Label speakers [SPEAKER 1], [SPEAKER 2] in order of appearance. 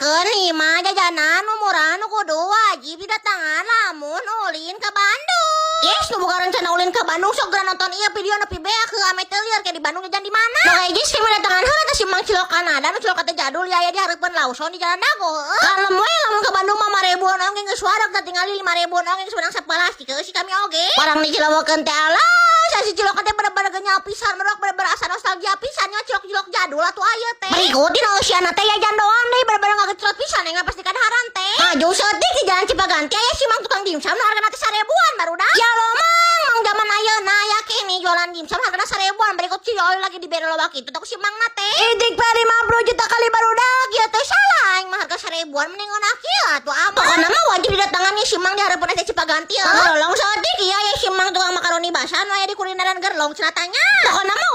[SPEAKER 1] Dugikeun lima jajanan nu murah nu kudu wajib didatangan lamun ulin ke Bandung. Yes, nu boga rencana ulin ke Bandung, sok geura nonton ieu video nepi beak ke ame teu lieur ke di Bandung jajan di mana. Nu hiji kami datangan heula teh si Mang Cilok Kanada, nu cilok teh jadul ya aya di hareupeun Lawson di Jalan Dago. Kalem we, lamun ke Bandung mah 5 ribuan oge geus wareg, teh tingali 5 ribuan oge geus menang sapelas si kami oge. Barang di cilokeun teh, alah, si cilok teh bener-bener genyal pisan, merok bener-bener asa nostalgia pisan nya cilok-cilok jadul atuh aya teh. Berikut dina eusiana teh jajan doang deh, bener-bener ngagecrot pisan yang pasti kadaharan teh. Maju saeutik di Jalan Cipaganti aya si Mang tukang dimsum nu hargana teh 1.000-an, barudak. Ya lo Mang, Mang zaman ayeuna aya kene jualan dimsum hargana 1.000-an. Berikut si lagi dibere loba kitu teh ku si Mang na teh. Idik 50 juta kali, barudak, ieu teh salah aing mah harga 1.000-an mending ngeunah kieu atuh aman. Pokona mah wajib didatangan si Mang di hareupeun teh Cipaganti ya. Lolong saeutik ieu aya si Mang tukang makaroni basah nu aya di kulineran Gerlong cenah tanya. Pokona mah